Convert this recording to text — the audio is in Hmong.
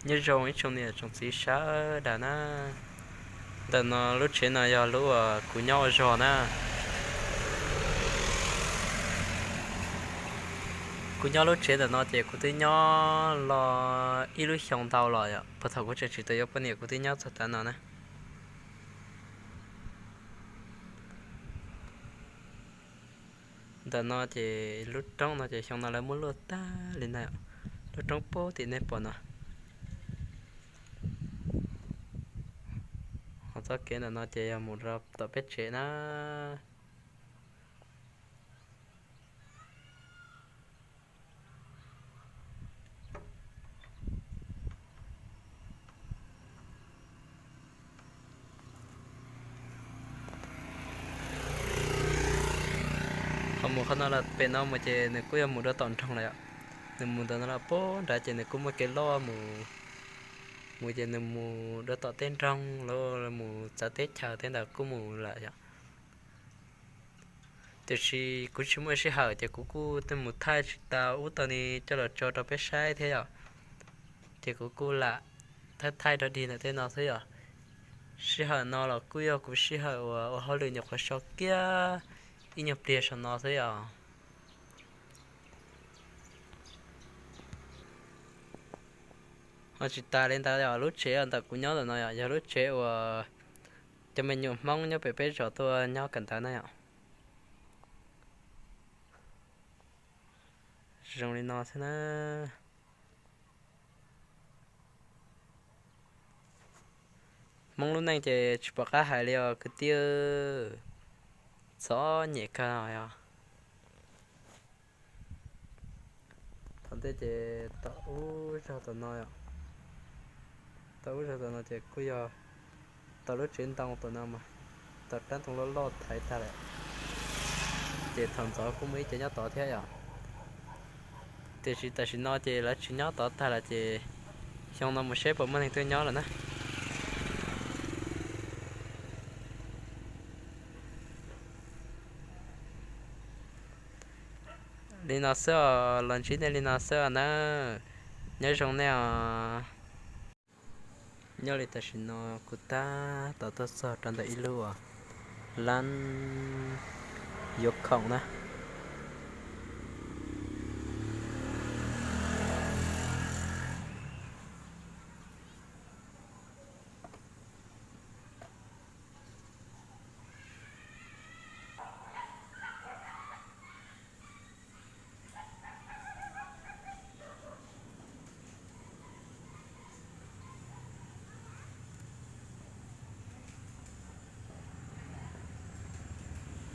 Nyob zoo ib tsoom niam tsoom txiv sawv daws na. Ntawm no lub tsev no yog lub uas kuv nyob ua zog na. Kuv nyob lub tsev ntawm no ces kuv twb nyob los ib lub xyoo ntau los yom, puag thaum kuv tseem tsis tau yuav poj niam kuv twb nyob txog tav no na. Ntawm no ces lub roob no ces xyoo no lawv muab luaj tag li ntag. Lub roob puag tim nej pom no. Ho txoj kev ntawm no ces yog mus rau tom peb tsev na. Qhov mus qhov no los pem no mus ces nws kuj yog mus dua tom nroog lawm yom. Nws mus ntawm no los puag nrad ces nws kuj muaj kev loj mus, mus ces nws mus dua tom tej nroog los mus txawv teb chaws tej ntawd kuj mus lawm yom. Tiam sis kuv tsis muaj sij hawm ces kuv kuj mus thaij tsis tau ub tau ni coj los tso rau peb saib thiab yom. Ces kuv kuj lam thaij thaij rau dig ntawm tej no xwb yom. Sij hawm no los kuj yog kuv sij hawm uas ua hauj lwm nyuam qhuav so kiag ib nyuag pliag saum no xwb yom. Ho tsis tas li ntawd yog lub tsev ntawm kuv nyob ntawm no yom, yog lub tsev uas cov me nyuam Hmoob nyob pem peb zos tuaj nyob kawm ntawv na yom. Zoo li no xwb na. Hmoob lub neej ces tsis pom qab hais li os kwv tij, txom nyem kawg os. Thaum ntej ces tom ub zog tom no, tom ub zog tom no ces kuj yog tom lub tsev ntoo tom no mas, tom rab ntoo loj loj thaiv tag lawm, ces thaum ntxov kuj muaj ib ce nyob tod thiab yom. Tiam sis tam sim no ces lawv tsis nyob tod tag lawm ces xyoo no mus seb puas muaj neeg tuaj nyob lawm na. Li no xwb os, los ntsib nej li no xwb os na. Nyob zoo nej os. Nyob li tam sim no kuv tab tom tuaj txog rau ntawm ib lub uas lab yuav khoom na.